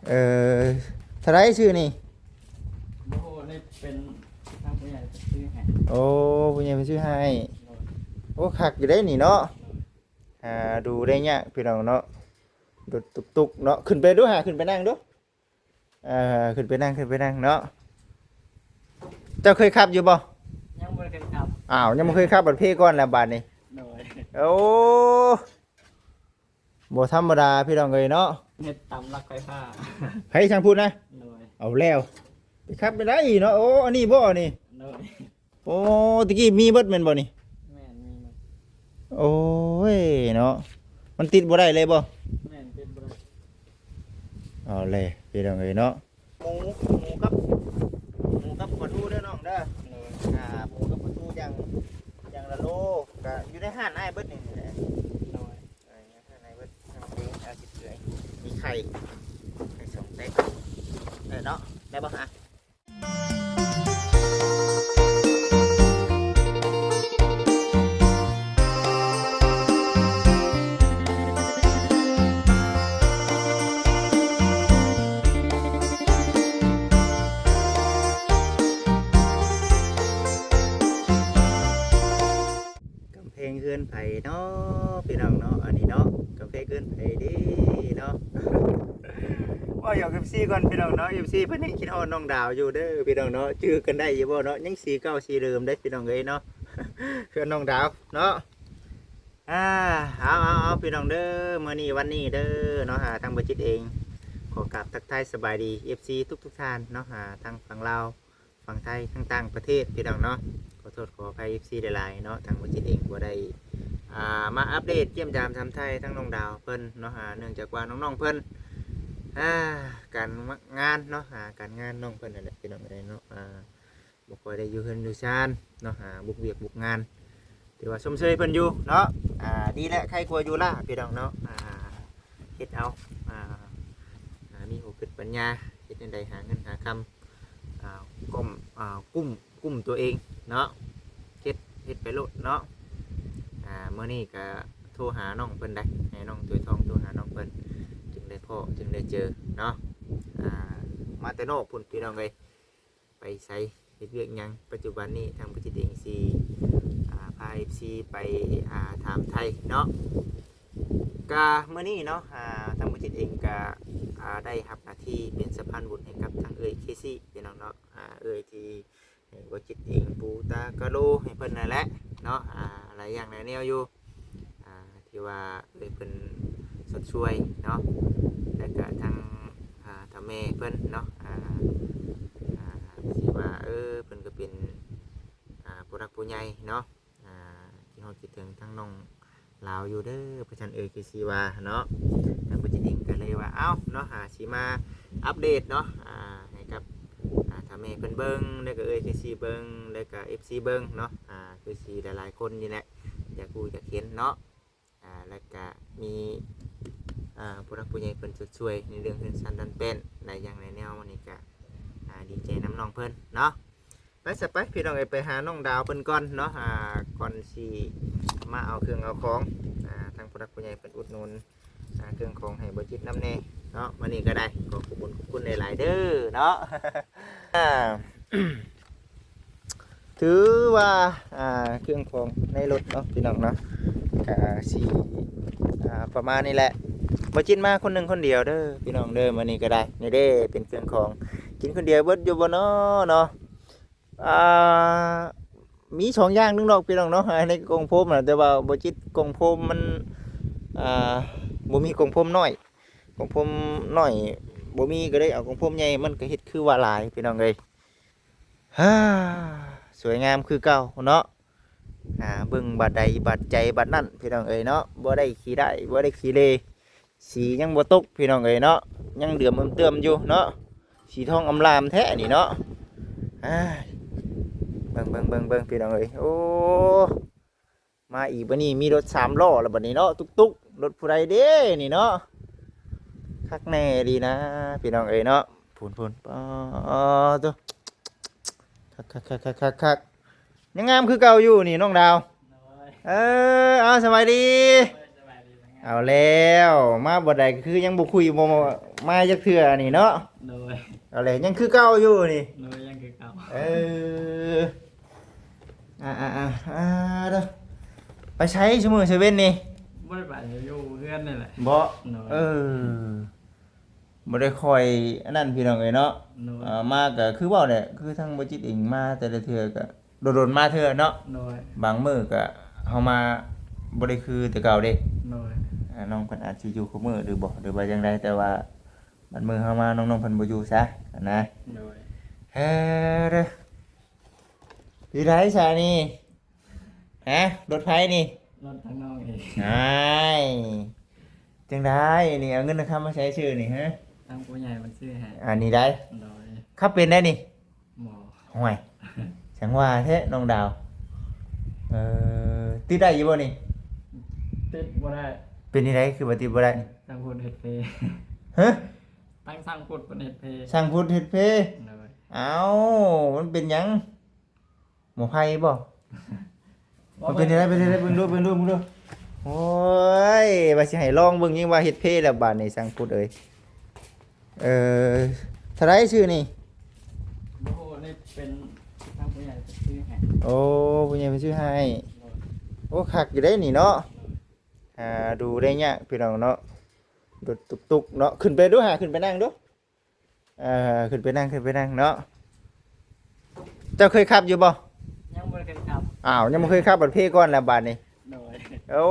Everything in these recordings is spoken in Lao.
ເອີ ເທົ່າໃດຊື້ນີ້? ບໍ່ຮູ້ ນີ້ເປັນທາງຜູ້ໃຫຍ່ເພິ່ນຊື້ໃຫ້. ໂອ້ ຜູ້ໃຫຍ່ເພິ່ນຊື້ໃຫ້. ໂດຍ. ໂອ້ ຄັກຢູ່ເດ້ນີ້ເນາະ. ໂດຍ. ຫາດູໄດ້ຍາກພີ່ນ້ອງເນາະ. ລົດຕຸກໆເນາະ. ຂຶ້ນໄປດູຫາ ຂຶ້ນໄປນັ່ງດູ. ເອີ ຂຶ້ນໄປນັ່ງ ຂຶ້ນໄປນັ່ງເນາະ. ເຈົ້າເຄີຍຂັບຢູ່ບໍ່? ຍັງບໍ່ເຄີຍຂັບ. ອ້າວ ຍັງບໍ່ເຄີຍຂັບ ບັດເພກ່ອນແລ້ວບາດນີ້. ໂດຍ. ໂອ້ ບໍ່ທຳມະດາພີ່ນ້ອງເອີຍເນາະ. ເຮັດຕາມຫຼັກໄຟຟ້າ. ໃຜທາງພຸ້ນນະ? ໂດຍ. ເອົາແລ້ວ ໄປຂັບໄປໄດ້ເນາະ. ໂອ້ ອັນນີ້ບໍ່ນີ້? ໂດຍ. ໂອ້ ຕະກີ້ມີເບິດແມ່ນບໍ່ນີ້? ແມ່ນ ມີໝົດ. ໂອ້ຍເນາະ ມັນຕິດບໍ່ໄດ້ເລີຍບໍ່? ແມ່ນ ຕິດບໍ່ໄດ້. ເອົາແລ້ວພີ່ນ້ອງເອີຍເນາະ. ໝູ ໝູກັບ ໝູກັບປາທູເດີນ້ອງເດີ. ໂດຍ. ອ່າ ໝູກັບປາທູຢ່າງ ຢ່າງລະໂລ ກະຢູ່ໃນຮ້ານອ້າຍເບິດນີ້ແຫຼະ. ໂດຍ. ເອີ ຢູ່ໃນຮ້ານອ້າຍເບິດ ທາງເອງອາຊິດເອື້ອຍ ມີໄຂ່ ໄຂ່ສອງແຕກ ເອີ ເນາະ ໄດ້ບໍ່? ອ່ະ ກຳແພງເຮືອນໃຜເນາະ ພີ່ນ້ອງເນາະ ອັນນີ້ເນາະ ກຳແພງເຮືອນໃຜເດ້ເນາະ. ເວົ້າຫຍອກເອັຟຊີກ່ອນ ພີ່ນ້ອງເນາະ. ເອັຟຊີເພິ່ນຍັງຄິດຮອດນ້ອງດາວຢູ່ເດີ ພີ່ນ້ອງເນາະ. ຈື່ກັນໄດ້ຢູ່ບໍ່ເນາະ? ຍັງສີເກົ່າສີເດີມເດ້ ພີ່ນ້ອງເອີຍເນາະ. ເຮືອນນ້ອງດາວເນາະ. ອ່າ ເອົາ ເອົາ ເອົາ ພີ່ນ້ອງເດີ ມື້ນີ້ວັນນີ້ເດີເນາະ. ຫາທາງບໍ່ຈິດເອງ ຂໍກາບທັກທາຍສະບາຍດີເອັຟຊີທຸກໆທ່ານເນາະ. ຫາທາງຝັ່ງລາວ ຝັ່ງໄທ ທັງຕ່າງປະເທດ ພີ່ນ້ອງເນາະ. ຂໍໂທດຂໍອະໄພເອັຟຊີຫຼາຍໆເນາະ ທາງບໍ່ຈິດເອງບໍ່ໄດ້ ອ່າ ມາອັບເດດຢ້ຽມຢາມຖາມໄຖ່ທາງນ້ອງດາວເພິ່ນເນາະ. ອ່າ ເນື່ອງຈາກວ່ານ້ອງໆເພິ່ນ ອ່າ ການງານເນາະ ອ່າ ການງານນ້ອງເພິ່ນນັ້ນແຫຼະ ພີ່ນ້ອງເອີຍເນາະ. ອ່າ ບໍ່ຄ່ອຍໄດ້ຢູ່ເຮືອນຢູ່ຊານເນາະ ອ່າ ບຸກວຽກບຸກງານ ຖືວ່າຊົມເຊີຍເພິ່ນຢູ່ເນາະ. ອ່າ ດີແຫຼະ ໄຄກວ່າຢູ່ລ້າ ພີ່ນ້ອງເນາະ. ອ່າ ເຮັດເອົາ ອ່າ ອ່າ ມີຫົວຄິດປັນຍາ ເຮັດແນວໃດຫາເງິນຫາຄຳ ອ່າ ກ້ອມ ອ່າ ກຸ້ມ ກຸ້ມຕົວເອງເນາະ ເຮັດ ເຮັດໄປໂລດເນາະ. ອ່າ ມື້ນີ້ກະໂທຫານ້ອງເພິ່ນໄດ໋ ໃຫ້ນ້ອງຖ້ວຍທອງໂທຫານ້ອງເພິ່ນ ຈຶ່ງໄດ້ພໍ້ ຈຶ່ງໄດ້ເຈີເນາະ. ອ່າ ມາແຕ່ນອກພຸ້ນ ພີ່ນ້ອງເອີຍ ໄປໃສ ເຮັດວຽກຫຍັງ ປັດຈຸບັນນີ້ທາງບໍ່ຈິດເອງຊິ ອ່າ ພາເອັຟຊີໄປ ອ່າ ຖາມໄຖ່ເນາະ. ກະມື້ນີ້ເນາະ ອ່າ ທາງບໍ່ຈິດເອງກະ ອ່າ ໄດ້ຮັບໜ້າທີ່ເປັນສະພານບຸນໃຫ້ກັບທາງເອື້ອຍເຄຊີ ພີ່ນ້ອງເນາະ. ອ່າ ເອື້ອຍທີ່ໃຫ້ບໍ່ຈິດເອງປູຕາກະໂລໃຫ້ເພິ່ນນັ້ນແຫຼະເນາະ. ອ່າ ຫຼາຍຢ່າງຫຼາຍແນວຢູ່ ອ່າ ທີ່ວ່າເອື້ອຍເພິ່ນຊົດຊ່ວຍເນາະ ແລ້ວກະທາງ ອ່າ ທາງແມ່ເພິ່ນເນາະ ອ່າ ອ່າ ທີ່ວ່າ ເອີ ເພິ່ນກໍເປັນ ອ່າ ຜູ້ຫຼັກຜູ້ໃຫຍ່ເນາະ ອ່າ ຄິດຮອດຄິດເຖິງທາງນ້ອງລາວຢູ່ເດີ ວ່າຊັ້ນ ເອື້ອຍເຄຊີວ່າເນາະ. ທາງບໍ່ຈິດເອງກໍເລີຍວ່າ ເອົ້າເນາະ ຫາຊິມາອັບເດດເນາະ ອ່າ ໃຫ້ກັບ ອ່າ ທາງແມ່ເພິ່ນເບິ່ງ ແລ້ວກໍເອື້ອຍເຄຊີເບິ່ງ ແລ້ວກໍເອັຟຊີເບິ່ງເນາະ. ອ່າ ຄືຊິຫຼາຍໆຄົນນີ້ແຫຼະ ຢາກຮູ້ຢາກເຫັນເນາະ. ອ່າ ແລ້ວກະມີ ອ່າ ຜູ້ຫຼັກຜູ້ໃຫຍ່ເພິ່ນຊົດຊ່ວຍໃນເລື່ອງເຮືອນຊານດອນແປ້ນ ຫຼາຍຢ່າງຫຼາຍແນວ ມື້ນີ້ກະ ອ່າ ດີໃຈນຳນ້ອງເພິ່ນເນາະ. ໄປຊະໄປ ພີ່ນ້ອງເອີຍ ໄປຫານ້ອງດາວເພິ່ນກ່ອນເນາະ. ອ່າ ກ່ອນຊິມາເອົາເຄື່ອງເອົາຂອງ ອ່າ ທາງຜູ້ຫຼັກຜູ້ໃຫຍ່ເພິ່ນອຸດໜູນ ອ່າ ເຄື່ອງຂອງໃຫ້ບໍ່ຈິດນຳແດ່ເນາະ. ມື້ນີ້ກໍໄດ້ ຂໍຂອບຄຸນ ຂອບຄຸນຫຼາຍໆເດີເນາະ. ອ່າ ຖືວ່າ ອ່າ ເຄື່ອງຂອງໃນລົດເນາະ ພີ່ນ້ອງເນາະ ກະຊິ ອ່າ ປະມານນີ້ແຫຼະ. ບໍ່ຈິດມາຄົນໜຶ່ງຄົນດຽວເດີ ພີ່ນ້ອງເດີ ມື້ນີ້ກໍໄດ້. ນີ້ເດ້ ເປັນເຄື່ອງຂອງ ກິນຄົນດຽວເບິດຢູ່ບໍ່ນໍເນາະ. ອ່າ ມີສອງຢ່າງໜຶ່ງດອກ ພີ່ນ້ອງເນາະ ໃນກ່ອງໂຟມນະ ແຕ່ວ່າບໍ່ຈິດ ກ່ອງໂຟມມັນ ອ່າ ບໍ່ມີກ່ອງໂຟມນ້ອຍ ກ່ອງໂຟມນ້ອຍບໍ່ມີ ກໍເລີຍເອົາກ່ອງໂຟມໃຫຍ່ ມັນກໍເຮັດຄືວ່າຫຼາຍ ພີ່ນ້ອງເອີຍ. ສວຍງາມຄືເກົ່າເນາະ. ອ່າ ເບິ່ງບາດໃດບາດໃຈບາດນັ້ນ ພີ່ນ້ອງເອີຍເນາະ. ບໍ່ໄດ້ຂີ້ດ້າຍ ບໍ່ໄດ້ຂີ້ເລ ສີຍັງບໍ່ຕົກ ພີ່ນ້ອງເອີຍເນາະ ຍັງເຫຼື້ອມເອີມເຕີມຢູ່ເນາະ. ສີທອງອຳລາມແທ້ນີ້ເນາະ. ອ່າ ເບິ່ງ ເບິ່ງ ເບິ່ງ ເບິ່ງ ພີ່ນ້ອງເອີຍ. ໂອ້ ມາອີກບັດນີ້ ມີລົດສາມລໍ້ລະບັດນີ້ເນາະ ຕຸກໆ. ລົດຜູ້ໃດເດ້ນີ້ເນາະ. ຄັກແນ່ດີນະ ພີ່ນ້ອງເອີຍເນາະ. ພຸ້ນໆ ປາໂຕ ຄັກໆໆໆ. ຍັງງາມຄືເກົ່າຢູ່ນີ້ນ້ອງດາວ. ໂດຍ ເອີ ເອົາ ສະບາຍດີ. ໂດຍ ສະບາຍດີ ງາມ ເອົາແລ້ວ ມາບໍ່ໄດ້ຄືຍັງບໍ່ຄຸຍ ບໍ່ມາຈັກເທື່ອນີ້ເນາະ. ໂດຍ ເອົາແລ້ວ ຍັງຄືເກົ່າຢູ່ນີ້. ໂດຍ ຍັງຄືເກົ່າ. ເອີ ອ່າໆໆ ເດີ ໄປໃສຊຸມື້ຊະເວັນນີ້? ບໍ່ໄດ້ໄປ ຢູ່ເຮືອນນີ້ແຫຼະ. ບໍ່? ໂດຍ ເອີ ບໍ່ໄດ້ຄ່ອຍອັນນັ້ນພີ່ນ້ອງເອີຍເນາະ. ໂດຍ ອ່າ ມາກໍຄືເວົ້າແຫຼະ ຄືທາງບໍ່ຈິດເອງມາແຕ່ລະເທື່ອກໍ ດົນໆມາເທື່ອເນາະ. ໂດຍ ບາງມື້ກະເຮົາມາບໍ່ໄດ້ຄືແຕ່ເກົ່າເດ້. ໂດຍ ອ່າ ນ້ອງເພິ່ນອາດຊິຢູ່ຄູ່ມື້ຫຼືບໍ່ ຫຼືວ່າຈັ່ງໃດ ແຕ່ວ່າບາງມື້ເຮົາມາ ນ້ອງໆເພິ່ນບໍ່ຢູ່ຊະຫັ້ນນະ. ໂດຍ ເອີ ເດີ ຢູ່ໃດຊະນີ້? ຮະ ລົດໃຜນີ້? ລົດທາງນ້ອງເອງ. ອ້າຍ ຈັ່ງໃດນີ້ ເອົາເງິນເອົາຄຳມາໃສຊື້ນີ້ ຮະ? ທາງຜູ້ໃຫຍ່ເພິ່ນຊື້ໃຫ້. ອັນນີ້ໃດ? ໂດຍ ຂັບເປັນໄດ໋ນີ້? ບໍ່. ໂອ້ຍ ຈັ່ງວ່າແທ້ນ້ອງດາວ. ເອີ ຕິດໄດ້ຢູ່ບໍ່ນີ້? ຕິດບໍ່ໄດ້. ເປັນຈັ່ງໃດຄືວ່າຕິດບໍ່ໄດ້? ຊ່າງພຸດເຮັດເພ. ຮະ? ຕັ້ງຊ່າງພຸດເພິ່ນເຮັດເພ. ຊ່າງພຸດເຮັດເພ? ໂດຍ. ເອົ້າ ມັນເປັນຫຍັງ? ໝໍໄພບໍ່? ມັນເປັນຈັ່ງໃດ ເປັນຈັ່ງໃດ ເບິ່ງດູ ເບິ່ງດູ ເບິ່ງດູ. ໂອ້ຍ ວ່າຊິໃຫ້ລອງເບິ່ງ ຍັງວ່າເຮັດເພແລ້ວບາດນີ້ ຊ່າງພຸດເອີຍ. ເອີ ເທົ່າໃດຊື້ນີ້? ບໍ່ຮູ້ ນີ້ເປັນທາງຜູ້ໃຫຍ່ເພິ່ນຊື້ໃຫ້. ໂອ້ ຜູ້ໃຫຍ່ເພິ່ນຊື້ໃຫ້. ໂດຍ. ໂອ້ ຄັກຢູ່ເດ້ນີ້ເນາະ. ໂດຍ. ຫາດູໄດ້ຍາກພີ່ນ້ອງເນາະ ລົດຕຸກໆເນາະ. ຂຶ້ນໄປດູຫາ ຂຶ້ນໄປນັ່ງດູ. ເອີ ຂຶ້ນໄປນັ່ງ ຂຶ້ນໄປນັ່ງເນາະ. ເຈົ້າເຄີຍຂັບຢູ່ບໍ່? ຍັງບໍ່ເຄີຍຂັບ. ອ້າວ ຍັງບໍ່ເຄີຍຂັບ ບັດເພກ່ອນແລ້ວບາດນີ້. ໂດຍ. ໂອ້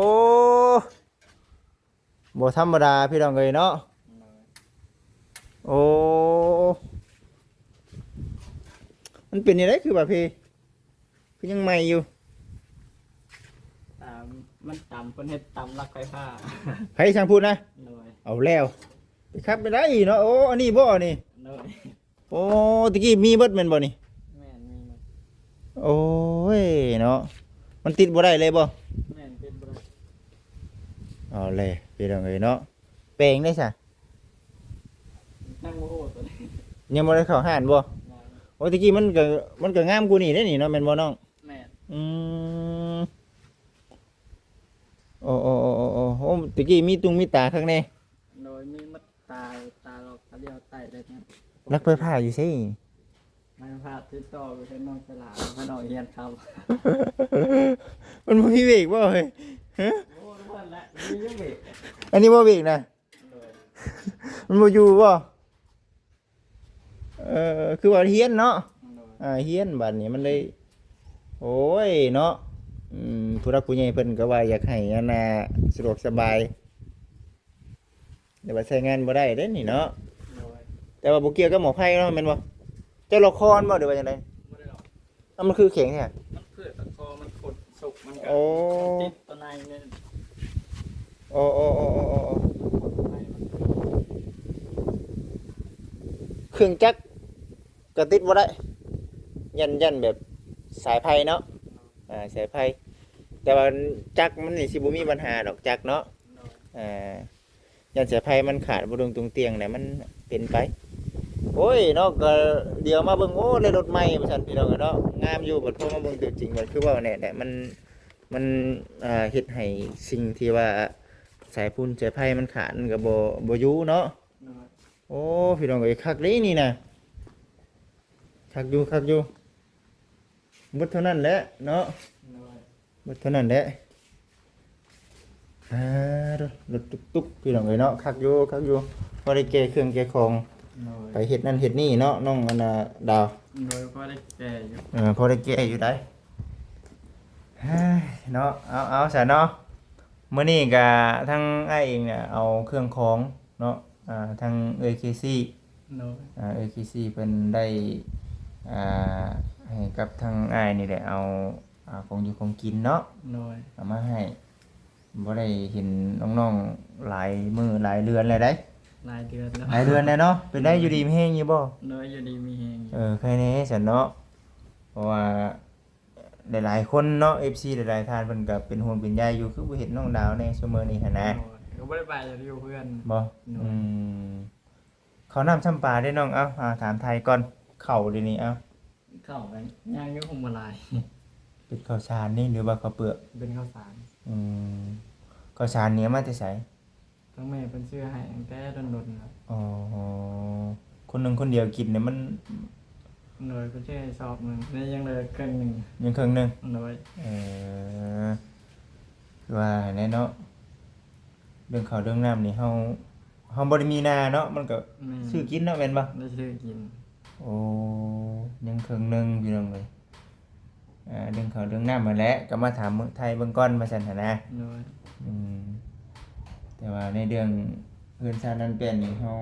ບໍ່ທຳມະດາພີ່ນ້ອງເອີຍເນາະ. ໂດຍ. ໂອ້ ມັນເປັນຈັ່ງໃດຄືວ່າເພ? ຄືຍັງໃໝ່ຢູ່. ຕາມ ມັນຕາມ ເພິ່ນເຮັດຕາມຫຼັກໄຟຟ້າ. ໃຜຊ່າງພຸດນະ? ໂດຍ. ເອົາແລ້ວ ໄປຂັບໄປໄດ້ເນາະ. ໂອ້ ອັນນີ້ບໍ່ນີ້? ໂດຍ. ໂອ້ ຕະກີ້ມີເບິດແມ່ນບໍ່ນີ້? ແມ່ນ ມີໝົດ. ໂອ້ຍເນາະ ມັນຕິດບໍ່ໄດ້ເລີຍບໍ່? ແມ່ນ ຕິດບໍ່ໄດ້. ເອົາແລ້ວພີ່ນ້ອງເອີຍເນາະ. ແປງໄດ້ຊະ? ຍັງບໍ່ຮູ້ຕົວນີ້. ຍັງບໍ່ໄດ້ເຂົ້າຮ້ານບໍ່? ຍັງ. ໂອ້ ຕະກີ້ມັນກໍ ມັນກໍງາມກວ່ານີ້ເດ້ນີ້ເນາະ ແມ່ນບໍ່ນ້ອງ? ແມ່ນ. ອືມ ໂອ້ ໂອ້ ໂອ້ ໂອ້ ໂອ້ ໂອ້ ຕະກີ້ມີຕຸງມີຕາຄັກແນ່. ໂດຍ ມີໝົດ ຕາ ຕາຫຼອກຕາຫຼຽວໄຕ້ໄດ້ແທ້. ຫຼັກໄຟຟ້າຢູ່ໃສ? ໄຟຟ້າຕິດຕໍ່ໄປເຮັດນ້ອງສະຫຼາ ເພິ່ນອອກຮຽນຄ່ຳ. ມັນບໍ່ມີເບຣກບໍ່ເຮີ້ຍ? ຮະ? ໂອ້ ເພິ່ນແຫຼະ ມີຢູ່ເບຣກ. ອັນນີ້ບໍ່ເບຣກນະ? ໂດຍ. ມັນບໍ່ຢູ່ບໍ່? ເອີ ຄືວ່າຮຽນເນາະ. ໂດຍ. ອ່າ ຮຽນບາດນີ້ມັນເລີຍ ໂອ້ຍເນາະ. ອືມ ຜູ້ຫຼັກຜູ້ໃຫຍ່ເພິ່ນກໍວ່າຢາກໃຫ້ອັນນ່າ ສະດວກສະບາຍ ແຕ່ວ່າໃຊ້ງານບໍ່ໄດ້ເດ້ນີ້ເນາະ. ໂດຍ. ແຕ່ວ່າບໍ່ກ່ຽວກັບໝໍໄພເນາະ ແມ່ນບໍ່? ເຈົ້າລອກຄໍມັນບໍ່ ຫຼືວ່າຈັ່ງໃດ? ບໍ່ໄດ້ລອກ. ເອົ້າ ມັນຄືແຂງແທ້? ມັນຜືດຕະຄໍ ມັນຂົດສົກ ມັນກໍ ໂອ້ ຕິດຕົວໃນນີ້. ໂອ້ ໂອ້ ໂອ້ ໂອ້ ໂອ້ ໂອ້ ເຄື່ອງຈັກກໍຕິດບໍ່ໄດ້ ຢ້ານ ຢ້ານແບບສາຍໄຟເນາະ. ອ່າ ສາຍໄຟ ແຕ່ວ່າຈັກມັນນີ້ຊິບໍ່ມີບັນຫາດອກ ຈັກເນາະ. ໂດຍ. ອ່າ ຢ້ານສາຍໄຟມັນຂາດບໍ່ຕົງຕຸງຕຽງແຫຼະ ມັນເປັນໄປ. ໂອ້ຍເນາະ ກໍດຽວມາເບິ່ງ ໂອ້ ໄດ້ລົດໃໝ່ວ່າຊັ້ນ ພີ່ນ້ອງເອີຍເນາະ. ງາມຢູ່ ບັດພໍມາເບິ່ງຕົວຈິງ ມັນຄືເວົ້າແນ່ແຫຼະ ມັນ ມັນ ອ່າ ເຮັດໃຫ້ສິ່ງທີ່ວ່າສາຍພຸ້ນສາຍໄຟມັນຂາດ ມັນກໍບໍ່ ບໍ່ຢູ່ເນາະ. ໂດຍ. ໂອ້ ພີ່ນ້ອງເອີຍ ຄັກເດ້ນີ້ນະ ຄັກຢູ່ ຄັກຢູ່. ເບິດເທົ່ານັ້ນແຫຼະເນາະ. ໂດຍ. ເບິດເທົ່ານັ້ນແຫຼະ. ອ່າ ລົດຕຸກໆ ພີ່ນ້ອງເອີຍເນາະ ຄັກຢູ່ ຄັກຢູ່ ພໍໄດ້ແກ່ເຄື່ອງແກ່ຂອງ. ໂດຍ. ໄປເຮັດນັ້ນເຮັດນີ້ເນາະ ນ້ອງອັນນ່າດາວ. ໂດຍ. ພໍໄດ້ແກ່ຢູ່ ເອີ ພໍໄດ້ແກ່ຢູ່ໄດ໋ ເນາະ. ເອົາ ເອົາຊະເນາະ ມື້ນີ້ກະທາງອ້າຍເອງເນຍ ເອົາເຄື່ອງຂອງເນາະ ອ່າ ທາງເອື້ອຍເຄຊີ. ໂດຍ. ອ່າ ເອື້ອຍເຄຊີເພິ່ນໄດ້ ອ່າ ໃຫ້ກັບທາງອ້າຍນີ້ແຫຼະ ເອົາ ອ່າ ຂອງຢູ່ຂອງກິນເນາະ. ໂດຍ. ເອົາມາໃຫ້ ບໍ່ໄດ້ເຫັນນ້ອງໆຫຼາຍມື້ຫຼາຍເດືອນແລ້ວໃດ໋. ຫຼາຍເດືອນແລ້ວ ຫຼາຍເດືອນແລ້ວເນາະ. ເປັນໄດ໋ ໂດຍ ຢູ່ດີມີແຮງຢູ່ບໍ່? ໂດຍ ຢູ່ດີມີແຮງຢູ່. ເອີ ໃຄແນ່ຊັ້ນເນາະ ເພາະວ່າຫຼາຍໆຄົນເນາະ ເອັຟຊີ ຫຼາຍໆທ່ານເພິ່ນກໍເປັນຫ່ວງເປັນໃຍຢູ່ ຄືບໍ່ເຫັນນ້ອງດາວແດ່ຊຸມື້ນີ້ຫັ້ນນະ. ໂດຍ. ກໍບໍ່ໄດ້ໄປ ຢູ່ເຮືອນ. ບໍ່? ໂດຍ. ອືມ ເຂົ້ານ້ຳຊ້ຳປາເດ້ນ້ອງ. ເອົ້າ ເອົາ ຖາມໄທກ່ອນ ເຂົ້າດຽວນີ້ ເອົ້າ ເຂົ້າກໍຍັງຢູ່ ຄົງບໍ່ຫຼາຍ. ເປັນເຂົ້າສານນີ້ ຫຼືວ່າເຂົ້າເປືອກ? ເປັນເຂົ້າສານ. ອືມ ເຂົ້າສານນີ້ເອົາມາແຕ່ໃສ? ທາງແມ່ເພິ່ນຊື້ໃຫ້ຕັ້ງແຕ່ດົນໆແລ້ວ. ອໍ ຄົນໜຶ່ງຄົນດຽວກິນນີ້ມັນ ໂດຍ ເພິ່ນຊື້ໃຫ້ຊອບໜຶ່ງ ແລະຍັງເຫຼືອເຄິ່ງໜຶ່ງ. ຍັງເຄິ່ງໜຶ່ງ. ໂດຍ. ເອີ ຄືວ່າແຫຼະເນາະ ເລື່ອງເຂົ້າເລື່ອງນ້ຳນີ້ເຮົາ ເຮົາບໍ່ໄດ້ມີນາເນາະ ມັນກໍ ແມ່ນ ຊື້ກິນເນາະ ແມ່ນບໍ່? ໄດ້ຊື້ກິນ. ໂອ້ ຍັງເຄິ່ງໜຶ່ງ ພີ່ນ້ອງເອີຍ. ອ່າ ເລື່ອງເຂົ້າເລື່ອງນ້ຳຫັ້ນແຫຼະ ກໍມາຖາມໄຖ່ເບິ່ງກ່ອນວ່າຊັ້ນຫັ້ນນະ. ໂດຍ. ອືມ ແຕ່ວ່າໃນເລື່ອງເຮືອນຊານລານແປ້ນນີ້ເຮົາ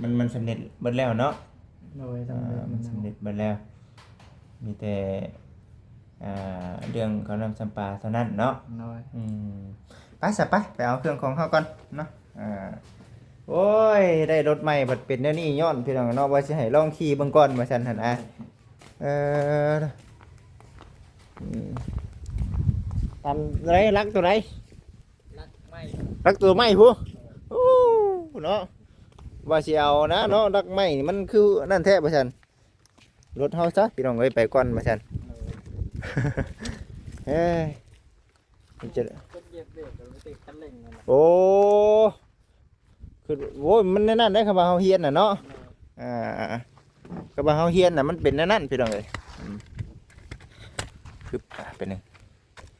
ມັນ ມັນສຳເລັດເບິດແລ້ວເນາະ. ໂດຍ. ສຳເລັດ ອ່າ ມັນສຳເລັດເບິດແລ້ວ ມີແຕ່ ອ່າ ເລື່ອງເຂົ້ານ້ຳຊຳປາເທົ່ານັ້ນເນາະ. ໂດຍ. ອືມ ໄປຊະ ໄປ ໄປເອົາເຄື່ອງຂອງເຮົາກ່ອນເນາະ. ອ່າ ໂອ້ຍ ໄດ້ລົດໃໝ່ບັດເປັນແນວນີ້ ຍ້ອນ ພີ່ນ້ອງເນາະ ວ່າຊິໃຫ້ລອງຂີ່ເບິ່ງກ່ອນວ່າຊັ້ນຫັ້ນນະ. ເອີ ອືມ ຕາມໃດ ຫຼັກຕົວໃດ? ຫຼັກໄມ້ ຫຼັກຕົວໄມ້ພຸ້ນ. ໂອ້ ເນາະ ວ່າຊິເອົານະເນາະ ຫຼັກໄມ້ນີ້ມັນຄືນັ້ນແທ້ວ່າຊັ້ນ. ລົດເຮົາຊະ ພີ່ນ້ອງເອີຍ ໄປກ່ອນວ່າຊັ້ນ. ເອີ ເອີຍ ມັນຈະ ຄົນຢຽບເບຣກກໍໄປຕິດຄັນເລັ່ງນັ້ນນະ. ໂອ້ ຄື ໂອ້ຍ ມັນແນວນັ້ນເດ້ ຄຳວ່າເຮົາຮຽນນະເນາະ. ໂດຍ. ອ່າ ຄຳວ່າເຮົາຮຽນນະ ມັນເປັນແນວນັ້ນ ພີ່ນ້ອງເອີຍ. ອືມ ຄື ອ່າ ເປັນໜຶ່ງ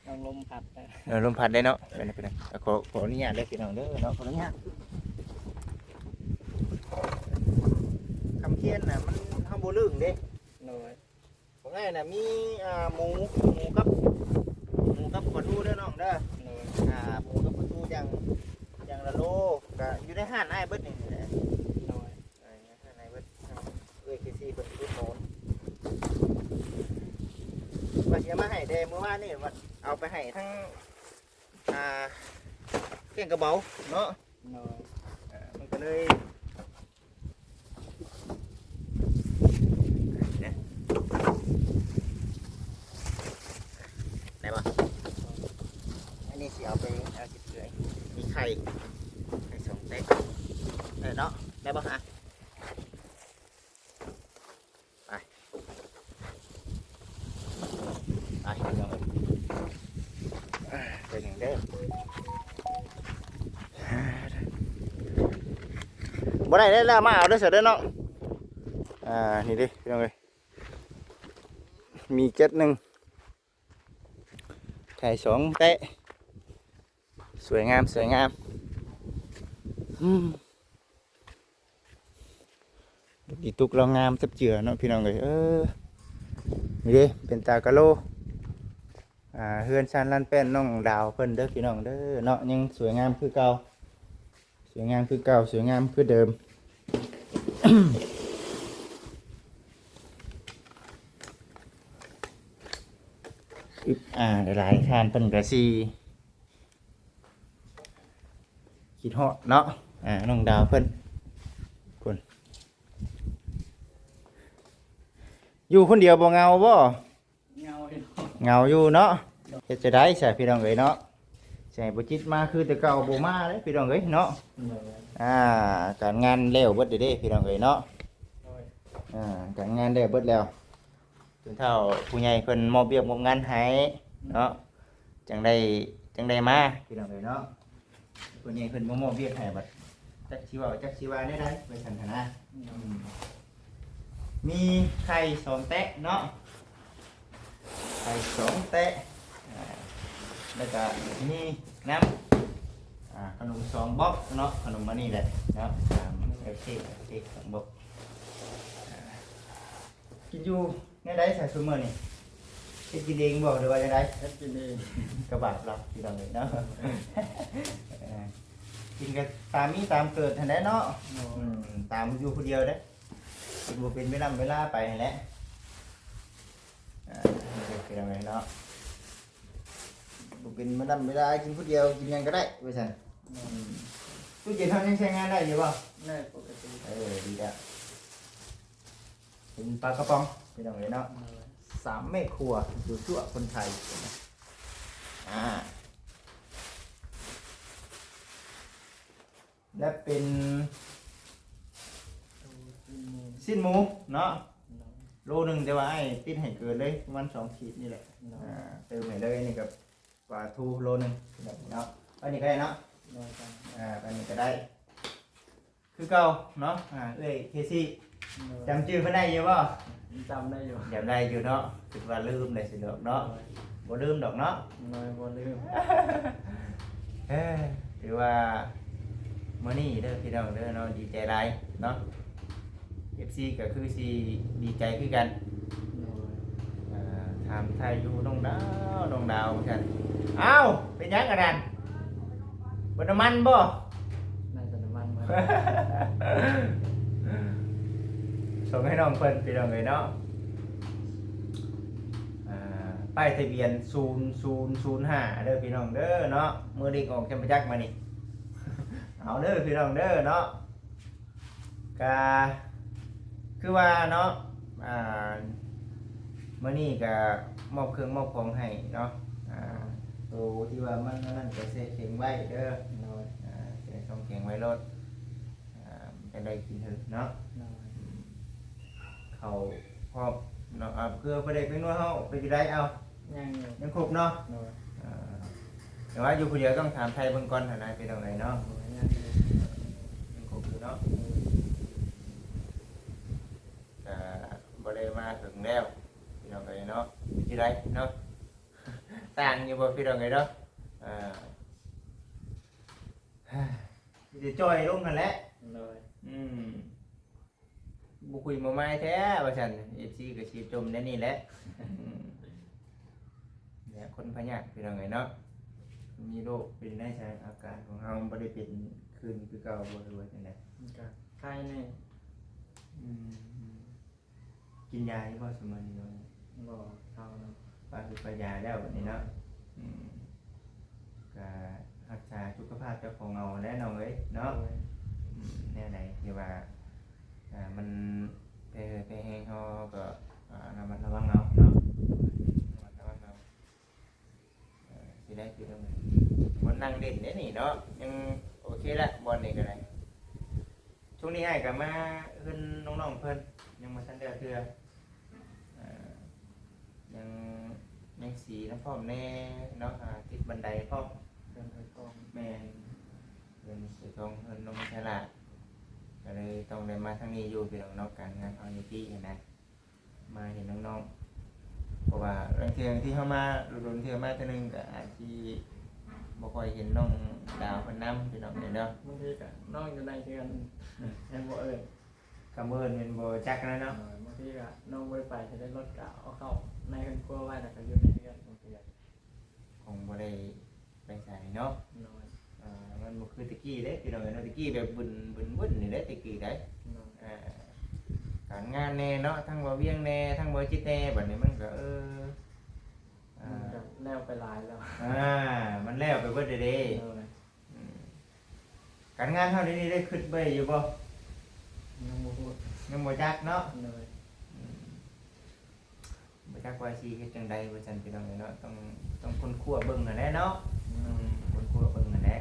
ຕ້ອງລົມພັດເດີ. ເອີ ລົມພັດໄດ້ເນາະ. ເປັນ ເປັນໜຶ່ງ ຂໍ ຂໍອະນຸຍາດເດີ ພີ່ນ້ອງເດີເນາະ ຂໍອະນຸຍາດ. ຄຳຮຽນນະ ມັນ ເຮົາບໍ່ລຶ້ງເດ້. ໂດຍ. ບໍ່ງ່າຍນະ ມີ ອ່າ ໝູ ໝູກັບ ໝູກັບປາທູເດີນ້ອງເດີ. ໂດຍ. ອ່າ ໝູກັບປາທູຢ່າງ ຢ່າງລະໂລ ກະຢູ່ໃນຮ້ານອ້າຍເບິດນີ້ແຫຼະ. ໂດຍ. ເອີ ໃຫ້ເບິດ ເອີຍ ເຄຊີເພິ່ນອຸດໜູນ ວ່າຊິເອົາມາໃຫ້ແຕ່ມື້ວານນີ້ ວ່າເອົາໄປໃຫ້ທັງ ອ່າ ແກ້ງກະເບົາເນາະ. ໂດຍ. ເອີ ມັນກໍເລີຍ ໄດ້ບໍ່? ອັນນີ້ຊິເອົາໄປ ເອົາຊິເປືອຍ ມີໄຂ່ ໄຂ່ສອງແຕະ ເອີເນາະ ໄດ້ບໍ່? ອ່ະ ໄປ ໄປ ໄປຫຍັງເດີ ບໍ່ໄດ້ແລ້ວ ມາເອົາເດີ ຊະເດີເນາະ. ອ່າ ນີ້ເດ້ ພີ່ນ້ອງເອີຍ ມີເຈັດໜຶ່ງ ໄຂ່ສອງແຕະ ສວຍງາມ ສວຍງາມ. ອືມ ດອກອີຕຸກລາວງາມຈັບເຈືອເນາະ ພີ່ນ້ອງເອີຍ. ເອີ ນີ້ເດ້ ເປັນຕາກະໂລ ອ່າ ເຮືອນຊານລານແປ້ນນ້ອງດາວເພິ່ນເດີ ພີ່ນ້ອງເດີເນາະ ຍັງສວຍງາມຄືເກົ່າ. ສວຍງາມຄືເກົ່າ ສວຍງາມຄືເດີມ. ອຶບ ອ່າ ຫຼາຍໆທ່ານເພິ່ນກະຊິຄິດຮອດເນາະ ອ່າ ນ້ອງດາວເພິ່ນ ພຸ້ນ ຢູ່ຄົນດຽວບໍ່ເຫງົາບໍ່? ເຫງົາຢູ່ ເຫງົາຢູ່ເນາະ. ເຮັດຈັ່ງໃດຊະ ພີ່ນ້ອງເອີຍເນາະ ຊິໃຫ້ບໍ່ຈິດມາຄືແຕ່ເກົ່າ ບໍ່ມາເດ້ ພີ່ນ້ອງເອີຍເນາະ. ໂດຍ. ອ່າ ການງານແລ້ວເບິດເດ້ ພີ່ນ້ອງເອີຍເນາະ. ໂດຍ. ອ່າ ການງານແລ້ວເບິດແລ້ວ ຈົນເຖົ້າຜູ້ໃຫຍ່ເພິ່ນມອບວຽກມອບງານໃຫ້ເນາະ ຈັ່ງໄດ້ ຈັ່ງໄດ້ມາ ພີ່ນ້ອງເອີຍເນາະ. ຜູ້ໃຫຍ່ເພິ່ນມາມອບວຽກໃຫ້ ບັດຈັກຊິເວົ້າ ຈັກຊິວ່າແນວໃດ ວ່າຊັ້ນຫັ້ນນະ. ອືມ ມີໄຂ່ສອງແຕະເນາະ ໄຂ່ສອງແຕະ ອ່າ ແລ້ວກະມີນ້ຳ ອ່າ ຂະໜົມສອງບລັອກເນາະ ຂະໜົມອັນນີ້ແຫຼະເນາະ. ອ່າ ໂອເຄ ໂອເຄ ສອງບລັອກ. ອ່າ ກິນຢູ່ແນວໃດຊະຊຸມື້ນີ້? ເຮັດກິນເອງບໍ່ ຫຼືວ່າຈັ່ງໃດ? ເຮັດກິນເອງ. ກະບາບລັບ ພີ່ນ້ອງເອີຍເນາະ. ເອີ ກິນກະຕາມມີຕາມເກີດຫັ້ນແຫຼະເນາະ. ໂດຍ. ອືມ ຕາມຢູ່ຜູ້ດຽວເດ້ ກິນບໍ່ເປັນເວລາເວລາໄປຫັ້ນແຫຼະ. ອ່າ ພີ່ນ້ອງເອີຍເນາະ ບໍ່ເປັນເວລາເວລາ ກິນຜູ້ດຽວ ກິນຫຍັງກະໄດ້ວ່າຊັ້ນ. ໂດຍ. ອືມ ຕູ້ເຢັນເຮົາຍັງໃຊ້ງານໄດ້ຢູ່ບໍ່? ໄດ້ປົກກະຕິ. ເອີ ດີແລ້ວ. ເປັນປາກະປ໋ອງ ພີ່ນ້ອງເອີຍເນາະ. ໂດຍ. ສາມແມ່ຄົວ ຢູ່ຊົ່ວຄົນໄທ. ອ່າ ແລະເປັນ ຊີ້ນໝູ ຊີ້ນໝູເນາະ. ໂດຍ. ໂລໜຶ່ງ ແຕ່ວ່າອ້າຍຕິດໃຫ້ເກີນເລີຍ ປະມານສອງຂີດນີ້ແຫຼະ. ໂດຍ. ອ່າ ເຕີມໃຫ້ເລີຍ ນີ້ກະປາທູໂລໜຶ່ງ ພີ່ນ້ອງເນາະ. ໄປ ປານນີ້ກໍໄດ້ເນາະ ໂດຍ ອ່າ ປານນີ້ກໍໄດ້ ຄືເກົ່າເນາະ ອ່າ ເອື້ອຍເຄຊີ ໂດຍ ຈຳຊື່ເພິ່ນໄດ້ຢູ່ບໍ່? ຈຳໄດ້ຢູ່ ຈຳໄດ້ຢູ່ເນາະ ຄິດວ່າລືມໄດ້ຊິດອກເນາະ ໂດຍ ບໍ່ລືມດອກເນາະ ໂດຍ ບໍ່ລືມ ເອີ ຖືວ່າມື້ນີ້ເດີພີ່ນ້ອງເດີເນາະ ດີໃຈຫຼາຍເນາະ ເອັຟຊີກໍຄືຊິດີໃຈຄືກັນ ໂດຍ ອ່າ ຖາມໄຖ່ຢູ່ນ້ອງດາວ ນ້ອງດາວວ່າຊັ້ນ ອ້າວ ເປັນຫຍັງອັນນັ້ນ? ເບິດນ້ຳມັນບໍ່? ໜ້າຈະນ້ຳມັນເບິດ ສົ່ງໃຫ້ນ້ອງເພິ່ນພີ່ນ້ອງເອີຍເນາະ ອ່າ ປ້າຍທະບຽນສູນສູນສູນຫ້າເດີພີ່ນ້ອງເດີເນາະ ມື້ເລກອອກຈຳປະຈັກມານີ້ ເອົາເດີພີ່ນ້ອງເດີເນາະ ກະຄືວ່າເນາະ ອ່າ ມື້ນີ້ກະມອບເຄື່ອງມອບຂອງໃຫ້ເນາະ ອ່າ ໂຕທີ່ວ່າມັນອັນນັ້ນກະແຊ່ແຂງໄວ້ເດີ ໂດຍ ອ່າ ແຊ່ຊ່ອງແຂງໄວ້ໂລດ ອ່າ ມັນຈັ່ງໄດ້ກິນເຖິງເນາະ ໂດຍ ເຂົ້າພ້ອມເນາະ ອ່າ ເກືອປາແດກແປ້ງນົວເຮົາເປັນຈັ່ງໃດ? ເອົາ ຍັງຢູ່ ຍັງຄົບເນາະ ໂດຍ ອ່າ ແຕ່ວ່າຢູ່ຜູ້ດຽວຕ້ອງຖາມໄຖ່ເບິ່ງກ່ອນຫັ້ນນະ ເປັນຈັ່ງໃດເນາະ ໂດຍ ຍັງຢູ່ ຍັງຄົບຢູ່ເນາະ ໂດຍ ກະບໍ່ໄດ້ມາເຖິງແລ້ວພີ່ນ້ອງເອີຍເນາະ ເປັນຈັ່ງໃດເນາະ ຕ່າງຢູ່ບໍ່ພີ່ນ້ອງເອີຍເນາະ ອ່າ ມີແຕ່ຈ່ອຍລົງຫັ້ນແຫຼະ ໂດຍ ອືມ ບໍ່ຄຸຍບໍ່ມາຍແທ້ວ່າຊັ້ນ ເອັຟຊີກໍຊິຈົ່ມແນວນີ້ແຫຼະ ອືມ ແຫຼະ ຄົນພະຍາດພີ່ນ້ອງເອີຍເນາະ ມີໂລກເປັນໄດ້ຊັ້ນ ອາການຂອງເຮົາບໍ່ໄດ້ເປັນຄືນຄືເກົ່າບໍ່ ຫຼືວ່າຈັ່ງໃດ? ມັນກໍໄຄແດ່ ອືມ ກິນຢາຢູ່ບໍ່ຊຸມື້ນີ້? ບໍ່ ເຊົາແລ້ວ ປາຄືປາຢາແລ້ວບັດນີ້ເນາະ ອືມ ກະຮັກສາສຸຂະພາບເຈົ້າຂອງເອົາແຫຼະນ້ອງເອີຍເນາະ ໂດຍ ອືມ ແນວໃດທີ່ວ່າ ອ່າ ມັນແຜ່ເຫື່ອແຜ່ແຮງ ເຮົາກໍ ອ່າ ລະມັດລະວັງເອົາເນາະ ລະມັດລະວັງເອົາ ເອີ ຊິໄດ້ຄືກັນ ບ່ອນນັ່ງຫຼິ້ນເດ້ນີ້ເນາະ ຍັງໂອເຄລະ ບ່ອນນີ້ກໍໄດ້ ຊ່ວງນີ້ອ້າຍກໍມາເຮືອນນ້ອງໆເພິ່ນ ຍັງບໍ່ທັນແລ້ວເທື່ອ ອ່າ ຍັງ ຍັງສີນຳພ້ອມແດ່ເນາະ ອ່າ ຕິດບັນໄດພ້ອມ ເຮືອນໄປຕ້ອງ ແມ່ນ ເຮືອນໄປຕ້ອງ ເຮືອນນ້ອງໄຊລາດ ກໍເລີຍຕ້ອງໄດ້ມາທາງນີ້ຢູ່ ພີ່ນ້ອງເນາະ ການງານເຮົາຢູ່ທີ່ຫັ້ນນະ ມາເຫັນນ້ອງໆ ເພາະວ່າລາງເທື່ອທີ່ເຮົາມາ ດົນໆເທື່ອມາເທື່ອໜຶ່ງ ກໍອາດຊິບໍ່ຄ່ອຍເຫັນນ້ອງດາວເພິ່ນນຳ ພີ່ນ້ອງເອີຍເນາະ ບາງທີກໍນ້ອງຢູ່ໃນເຮືອນ ຍັງບໍ່ເອີ້ນ ຄຳເອີ້ນແມ່ນບໍ່ຈັກນະເນາະ ໂດຍ ບາງທີກໍນ້ອງບໍ່ໄດ້ໄປ ຊິໄດ້ລົດກໍເອົາເຂົ້າໃນເຮືອນຄົວໄວ້ ແລ້ວກໍຢູ່ໃນເຮືອນ ບາງເທື່ອ ຄົງບໍ່ໄດ້ໄປໃສເນາະ ໂດຍ ອ່າ ມັນບໍ່ຄືແຕ່ກີ້ເດ້ ພີ່ນ້ອງເອີຍເນາະ ແຕ່ກີ້ແບບບຶນໆນີ້ເດ້ ແຕ່ກີ້ໄດ໋ ໂດຍ ອ່າ ການງານແດ່ເນາະ ທັງບໍ່ວຽງແດ່ ທັງບໍ່ຈິດແດ່ ບັດນີ້ມັນກໍ ເອີ ອ່າ ມັນກໍແລ້ວໄປຫຼາຍແລ້ວ ອ່າ ມັນແລ້ວໄປເບິດເດ້ ໂດຍ ອືມ ການງານເຮົາດຽວນີ້ໄດ້ຄິດໄວ້ຢູ່ບໍ່? ຍັງບໍ່ຮູ້ ຍັງບໍ່ຈັກເນາະ ໂດຍ ອືມ ບໍ່ຈັກວ່າຊິເຮັດຈັ່ງໃດວ່າຊັ້ນ ພີ່ນ້ອງເອີຍເນາະ ຕ້ອງ ຕ້ອງຄົ້ນຄວ້າເບິ່ງຫັ້ນແຫຼະເນາະ ອືມ ຄົ້ນຄວ້າເບິ່ງຫັ້ນແຫຼະ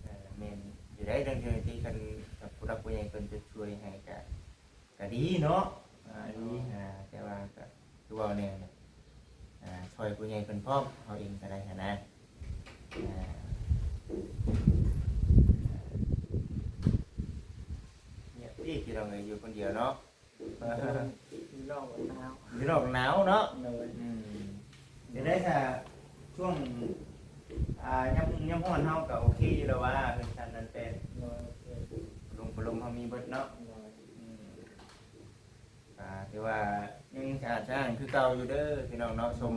ເອີ ແມ່ນຢູ່ໃດ໋ ເລື່ອງທີ່ຄັນກັບຜູ້ຫຼັກຜູ້ໃຫຍ່ເພິ່ນຈະຊ່ວຍໃຫ້ກະ ກະດີເນາະ ອ່າ ດີ ອ່າ ແຕ່ວ່າກະຄືເວົ້າແນ່ແຫຼະ ອ່າ ຊ່ອຍຜູ້ໃຫຍ່ເພິ່ນພ້ອມ ເຮົາເອງກະໄດ້ຫັ້ນນະ ອ່າ ງຽບຕິ ພີ່ນ້ອງເອີຍ ຢູ່ຄົນດຽວເນາະ ຢູ່ນອກໜາວ ຢູ່ນອກໜາວເນາະ ໂດຍ ອືມ ເປັນໄດ໋ຊະ ຊ່ວງ ອ່າ ຍາມ ຍາມຮ້ອນເຮົາກໍໂອເຄຢູ່ແລ້ວວ່າ ເຮືອນຊານນັ້ນແປນ ໂດຍ ໂອເຄ ພັດລົມ ພັດລົມເຮົາມີເບິດເນາະ ໂດຍ ອືມ ກໍຖືວ່າຍັງສະອາດສະອ້ານຄືເກົ່າຢູ່ເດີພີ່ນ້ອງເນາະ ສົມ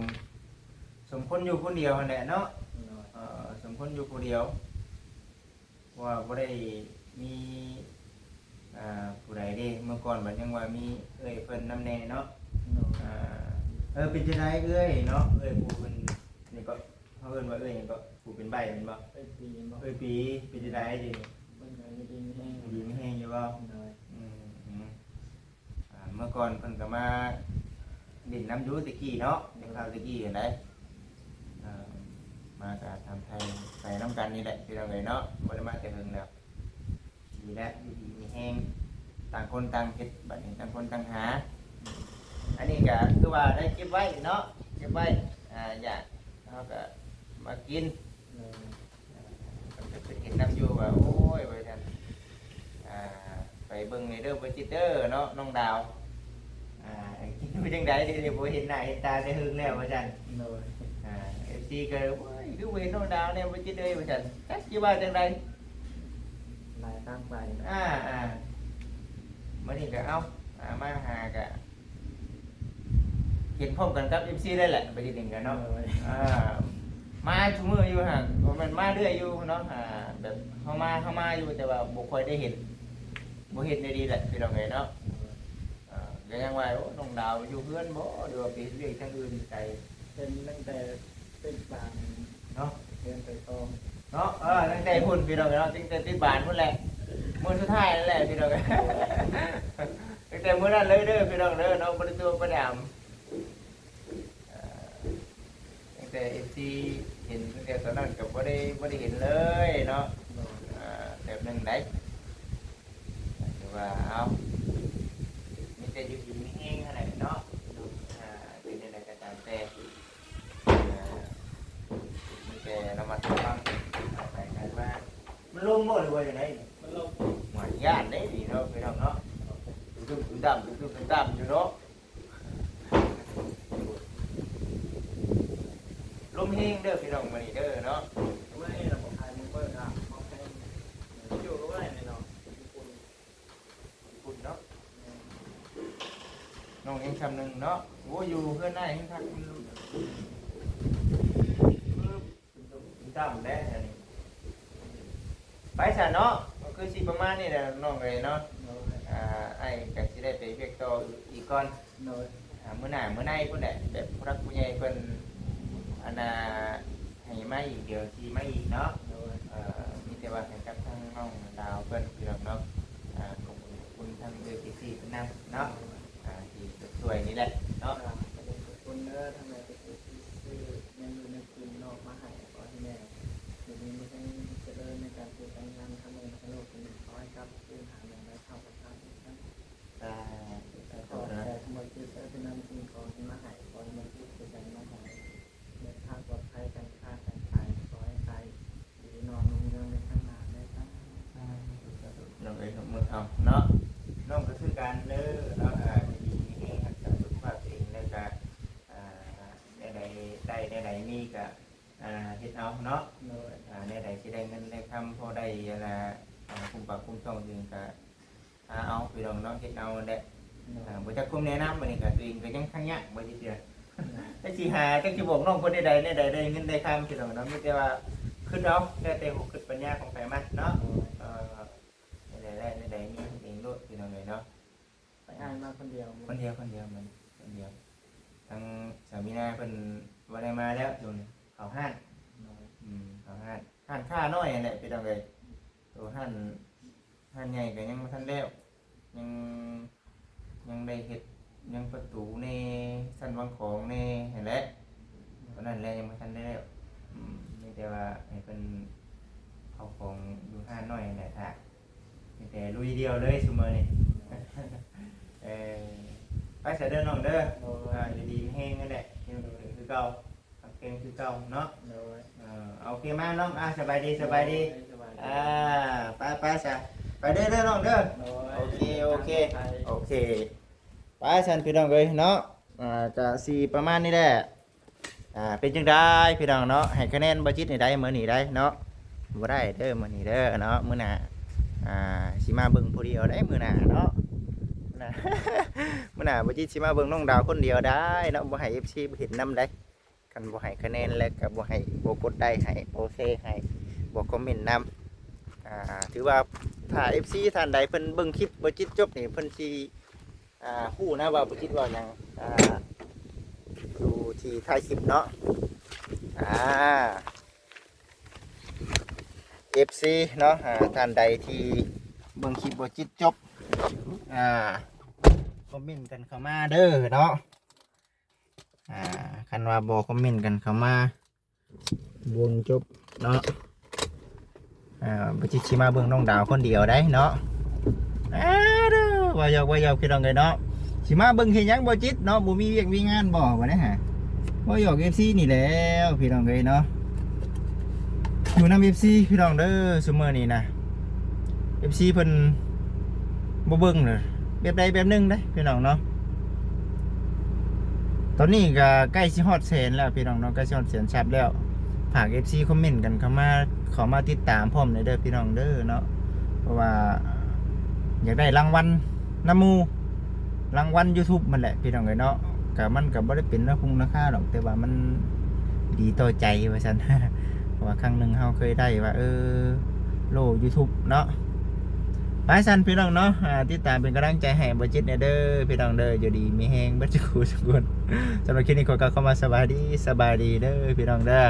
ສົມຄົນຢູ່ຄົນດຽວຫັ້ນແຫຼະເນາະ ໂດຍ ເອີ ສົມຄົນຢູ່ຜູ້ດຽວ ເພາະວ່າບໍ່ໄດ້ມີ ອ່າ ຜູ້ໃດເດ້ ເມື່ອກ່ອນບັດຍັງວ່າມີເອື້ອຍເພິ່ນນຳແດ່ເນາະ ໂດຍ ອ່າ ເອີ ເປັນຈັ່ງໃດເອື້ອຍເນາະ ເອື້ອຍຜູ້ເພິ່ນ ຫຍັງເກາະ ເຮົາເອີ້ນວ່າເອື້ອຍຫຍັງເກາະ ຜູ້ເປັນໃບ້ແມ່ນບໍ່? ເອື້ອຍປີແມ່ນບໍ່? ເອື້ອຍປີ ເປັນຈັ່ງໃດດຽວນີ້? ເພິ່ນກໍຢູ່ດີມີແຮງ ຢູ່ດີມີແຮງຢູ່ບໍ່? ໂດຍ ອືມ ອືມ ອ່າ ເມື່ອກ່ອນເພິ່ນກໍມາຫຼິ້ນນຳຢູ່ແຕ່ກີ້ເນາະ ແຕ່ຄາວແຕ່ກີ້ຫັ້ນໃດ ອ່າ ມາກໍຖາມໄຖ່ໄປນຳກັນນີ້ແຫຼະ ພີ່ນ້ອງເອີຍເນາະ ບໍ່ໄດ້ມາແຕ່ເຫິງແລ້ວ ດີແລ້ວ ຢູ່ດີມີແຮງ ຕ່າງຄົນຕ່າງເຮັດ ບັດນີ້ຕ່າງຄົນຕ່າງຫາ ອັນນີ້ກໍຄືວ່າໄດ້ເກັບໄວ້ເນາະ ເກັບໄວ້ ອ່າ ຢາກເຮົາກໍມາກິນ ໂດຍ ນຳຢູ່ວ່າ ໂອ້ຍ ວ່າຊັ້ນ ອ່າ ໄປເບິ່ງແດ່ເດີບໍ່ຈິດເດີເນາະ ນ້ອງດາວ ອ່າ ກິນຢູ່ຈັ່ງໃດ ດຽວນີ້ບໍ່ເຫັນໜ້າເຫັນຕາແຕ່ເຫິງແລ້ວວ່າຊັ້ນ. ໂດຍ ອ່າ ເອັຟຊີກໍ ໂອ້ຍ ຄືບໍ່ເຫັນນ້ອງດາວແດ່ບໍ່ຈິດເອີຍວ່າຊັ້ນ ຈັກຊິວ່າຈັ່ງໃດ ຫຼາຍທາງໄປ. ອ່າ ອ່າ ມື້ນີ້ກໍເອົາ ອ່າ ມາຫາກະ ເຫັນພ້ອມກັນກັບເອັຟຊີໄດ້ແຫຼະ ໄປທີ່ໜຶ່ງກັນເນາະ. ໂດຍ ອ່າ ມາຊຸມື້ຢູ່ຫັ້ນ ບໍ່ແມ່ນມາເລື້ອຍຢູ່ເນາະ. ອ່າ ແບບເຮົາມາ ເຮົາມາຢູ່ ແຕ່ວ່າບໍ່ຄ່ອຍໄດ້ເຫັນ ບໍ່ເຫັນໄດ້ດີແຫຼະ ພີ່ນ້ອງເອີຍເນາະ. ໂດຍ ອ່າ ກໍຍັງວ່າ ໂອ້ ນ້ອງດາວຢູ່ເຮືອນບໍ່ ຫຼືວ່າໄປເຮັດວຽກທາງອື່ນໄກ? ເຫັນຕັ້ງແຕ່ ຕິດບານເນາະ ເດີນໄປຕໍ່ເນາະ. ເອີ ຕັ້ງແຕ່ພຸ້ນພີ່ນ້ອງເນາະ ຕັ້ງແຕ່ຕິດບານພຸ້ນແຫຼະ ມື້ສຸດທ້າຍນັ້ນແຫຼະພີ່ນ້ອງ ຕັ້ງແຕ່ມື້ນັ້ນເລີຍເດີພີ່ນ້ອງເດີເນາະ ບໍ່ໄດ້ຕົວະບໍ່ໄດ້ອຳ. ເອີ ຕັ້ງແຕ່ເອັຟຊີເຫັນຕັ້ງແຕ່ຕອນນັ້ນກໍບໍ່ໄດ້ ບໍ່ໄດ້ເຫັນເລີຍເນາະ. ເອີ ແບບໜຶ່ງໃດ ຖືວ່າ ເອົາ ມີແຕ່ຢູ່ດີມີແຮງຫັ້ນແຫຼະເນາະ. ເປັນຈັ່ງໃດກໍຕາມແຕ່ ມີແຕ່ລະມັດລະວັງໄປກັນມາ. ມັນລົມບໍ່ ຫຼືວ່າຈັ່ງໃດ? ມັນລົມ. ຫວາຍ ຢ້ານເດ້ນີ້ເນາະ ພີ່ນ້ອງເນາະ ຕຶມໆ ຕຶມໆ ຕຶມໆ ຢູ່ເນາະ. ລົມແຮງເດີພີ່ນ້ອງມື້ນີ້ເດີເນາະ. ມື້ນີ້ລະບໍ່ຂາຍມັນເປີດອ່ະ ເຮົາແພງ ຢູ່ກໍບໍ່ໄດ້ແນ່ນອນ. ຍີ່ປຸ່ນເນາະ ນ້ອງຍັງຊ່ຳໜຶ່ງເນາະ. ໂອ້ ຢູ່ເຮືອນອ້າຍແຮງຄັກ ມັນ ຕ່ຳແດ່ອັນນີ້. ໄປຊະເນາະ ກໍຄືຊິປະມານນີ້ແຫຼະນ້ອງເອີຍເນາະ. ໂດຍ ອ່າ ອ້າຍກໍຊິໄດ້ໄປວຽກຕໍ່ອີກກ່ອນ. ໂດຍ ອ່າ ມື້ໜ້າມື້ໃນພຸ້ນແຫຼະ ແບບຜູ້ຫຼັກຜູ້ໃຫຍ່ເພິ່ນ ອັນນ່າ ໃຫ້ມາອີກ ດຽວຊິມາອີກເນາະ. ໂດຍ ເອີ ມີແຕ່ວ່າໃຫ້ກັບທາງນ້ອງດາວເພິ່ນພີ່ນ້ອງເນາະ ອ່າ ຂອບຄຸນ ຂອບຄຸນທາງເອື້ອຍເຈຊີເພິ່ນນຳເນາະ. ໂດຍ ອ່າ ທີ່ຊ່ວຍນີ້ແຫຼະເນາະ. ອ່າ ຂອບຄຸນເດີ ທາງເອື້ອຍເຈຊີທີ່ຊື້ແນວຢູ່ແນວກິນເນາະ ມາໃຫ້ພໍ່ໃຫ້ແມ່ ຢູ່ດີມີແຮງ ຈະເລີນໃນການເຮັດການງານ ທຳເງິນທຳໂລດ ເປັນຮ້ອຍກັບຄືນ ຫາເງິນໄດ້ເທົ່າກັບທາງເຮັດງານ. ສາທຸ ສາທຸ ຂໍໃຫ້ໝົດຈິດເອີຍ ເປັນນຳສິ່ງຂອງທີ່ມາໃຫ້ ຂໍໃຫ້ໝົດຈິດຄືກັນມາໃຫ້ ເດີນທາງປອດໄພ ການຄ້າການຂາຍ ຂໍໃຫ້ຂາຍດີ ນ້ອມລຸ່ງເຮືອງໃນຂ້າງໜ້າເດີ. ສາທຸ ສາທຸ ນ້ອງເອີຍ ຍົກມືເອົາເນາະ. ນ້ອງກໍຄືກັນເດີເນາະ ອ່າ ຢູ່ດີມີແຮງ ຮັກສາສຸຂະພາບຕົວເອງ ແລ້ວກໍ ອ່າ ແນວໃດໄດ້ ແນວໃດມີກໍ ອ່າ ເຮັດເອົາເນາະ. ໂດຍ ອ່າ ແນວໃດຊິໄດ້ເງິນໄດ້ຄຳ ພໍໄດ້ ອັນນ່າ ອ່າ ກຸ້ມປາກກຸ້ມທ້ອງຕົວເອງກໍ ຫາເອົາ ພີ່ນ້ອງເນາະ ເຮັດເອົາແຫຼະ. ໂດຍ ອ່າ ບໍ່ຈັກຄວາມແນະນຳ ບັດນີ້ກໍຕົວເອງກໍຍັງທັງຍາກ ບໍ່ຊິເຊື່ອ ໂດຍ ຈັກຊິຫາ ຈັກຊິບອກນ້ອງເພິ່ນແນວໃດ ແນວໃດໄດ້ເງິນໄດ້ຄຳ ພີ່ນ້ອງເນາະ. ມີແຕ່ວ່າຄິດເອົາ ແລ້ວແຕ່ຫົວຄິດປັນຍາຂອງໃຜມັນເນາະ. ໂດຍ ເອີ ແນວໃດໄດ້ ແນວໃດມີເຮັດເອງໂລດ ພີ່ນ້ອງເອີຍເນາະ. ໄປອ້າຍມາຄົນດຽວບໍ່? ຄົນດຽວ ຄົນດຽວ ມື້ນີ້ຄົນດຽວ. ທາງສາວມີນາເພິ່ນບໍ່ໄດ້ມາແລ້ວ ຊ່ວງນີ້ເຂົ້າຮ້ານ. ໂດຍ ອືມ ເຂົ້າຮ້ານ ຮ້ານຄ້ານ້ອຍຫັ້ນແຫຼະ ພີ່ນ້ອງເອີຍ. ໂຕຮ້ານ ຮ້ານໃຫຍ່ກໍຍັງບໍ່ທັນແລ້ວ ຍັງ ຍັງໄດ້ເຮັດ ຍັງປະຕູແດ່ ຊັ້ນວາງຂອງແດ່ຫັ້ນແຫຼະ. ໂດຍ ເທົ່ານັ້ນແຫຼະ ຍັງບໍ່ທັນໄດ້ແລ້ວ. ອືມ ມີແຕ່ວ່າໃຫ້ເພິ່ນເອົາຂອງຢູ່ຮ້ານນ້ອຍຫັ້ນແຫຼະ ຖ້າ ມີແຕ່ລຸຍດຽວເລີຍຊຸມື້ນີ້. ເອີ ໄປຊະເດີນ້ອງເດີ. ໂດຍ ອ່າ ຢູ່ດີມີແຮງນັ້ນແຫຼະ ຍັງຄືເກົ່າ ຮັກແພງຄືເກົ່າເນາະ. ໂດຍ ເອີ ໂອເຄ ມານ້ອງ ອ່າ ສະບາຍດີ ສະບາຍດີ. ໂດຍ ສະບາຍດີ. ອ່າ ໄປ ໄປຊະ ໄປເດີ ເດີນ້ອງເດີ. ໂດຍ ໂອເຄ ໂອເຄ ໂອເຄ ໄປຊັ້ນ ພີ່ນ້ອງເອີຍເນາະ. ອ່າ ກະຊິປະມານນີ້ແຫຼະ. ອ່າ ເປັນຈັ່ງໃດພີ່ນ້ອງເນາະ ໃຫ້ຄະແນນບໍ່ຈິດນີ້ໄດ້ມື້ນີ້ໄດ້ເນາະ. ບໍ່ໄດ້ເດີມື້ນີ້ເດີເນາະ ມື້ໜ້າ ອ່າ ຊິມາເບິ່ງຜູ້ດຽວໄດ້ມື້ໜ້າເນາະ. ມື້ໜ້າ ມື້ໜ້າບໍ່ຈິດຊິມາເບິ່ງນ້ອງດາວຄົນດຽວໄດ້ເນາະ ບໍ່ໃຫ້ເອັຟຊີເຫັນນຳໄດ້. ຄັນບໍ່ໃຫ້ຄະແນນແລ້ວກໍບໍ່ໃຫ້ ບໍ່ກົດໄລ້ໃຫ້ ບໍ່ແຊໃຫ້ ບໍ່ຄອມເມັນນຳ. ອ່າ ຖືວ່າຖ້າເອັຟຊີທ່ານໃດເພິ່ນເບິ່ງຄລິບບໍ່ຈິດຈົບນີ້ ເພິ່ນຊິ ອ່າ ຮູ້ນະວ່າບໍ່ຈິດເວົ້າຫຍັງ ອ່າ ຢູ່ທີ່ທ້າຍຄລິບເນາະ. ອ່າ ເອັຟຊີເນາະ ອ່າ ທ່ານໃດທີ່ເບິ່ງຄລິບບໍ່ຈິດຈົບ ອ່າ ຄອມເມັນກັນເຂົ້າມາເດີເນາະ. ອ່າ ຄັນວ່າບໍ່ຄອມເມັນກັນເຂົ້າມາ ວົງຈົບເນາະ. ເອີ ບໍ່ຈິດຊິມາເບິ່ງນ້ອງດາວຄົນດຽວໄດ້ເນາະ. ອ້າ ເດີ ເວົ້າຫຍອກ ເວົ້າຫຍອກ ພີ່ນ້ອງເອີຍເນາະ. ຊິມາເບິ່ງເຮັດຫຍັງບໍ່ຈິດເນາະ ບໍ່ມີວຽກມີງານບໍ່ ບໍ່ໄດ້ຫາ ເວົ້າຫຍອກເອັຟຊີນີ້ແຫຼະ ພີ່ນ້ອງເອີຍເນາະ. ຢູ່นำ เอฟซี พี่น้องเด้อ ซุมื้อนี้นะ เอฟซี เพิ่นบ่เบิ่งเลย แบบใดแบบหนึ่งเด้พี่น้องเนาะ ตอนนี้ก็ใกล้สิฮอดแสนแล้วพี่น้องเนาะ ใกล้สิฮอดแสนซับแล้ว ฝาก เอฟซี คอมเมนต์กันเข้ามา เข้ามาติดตามพร้อมหน่อยเด้อพี่น้องเด้อเนาะ เพราะว่าอยากได้รางวัลนำหมู่ รางวัล YouTube มันแหละพี่น้องเอ้ยเนาะ ก็มันก็บ่ได้เป็นราคงราคาดอก แต่ว่ามันดีต่อใจว่าซั่น เพราะว่าครั้งหนึ่งเฮาเคยได้ว่า เออ โล่ YouTube เนาะ ไปซั่นพี่น้องเนาะ อ่า ติดตามเป็นกำลังใจให้บ่จิตแหน่เด้อพี่น้องเด้อ อยู่ดีมีแฮงเบิดทุกคู่ทุกคน สำหรับคลิปนี้ขอกล่าวคำว่าสบายดี สบายดีเด้อพี่น้องเด้อ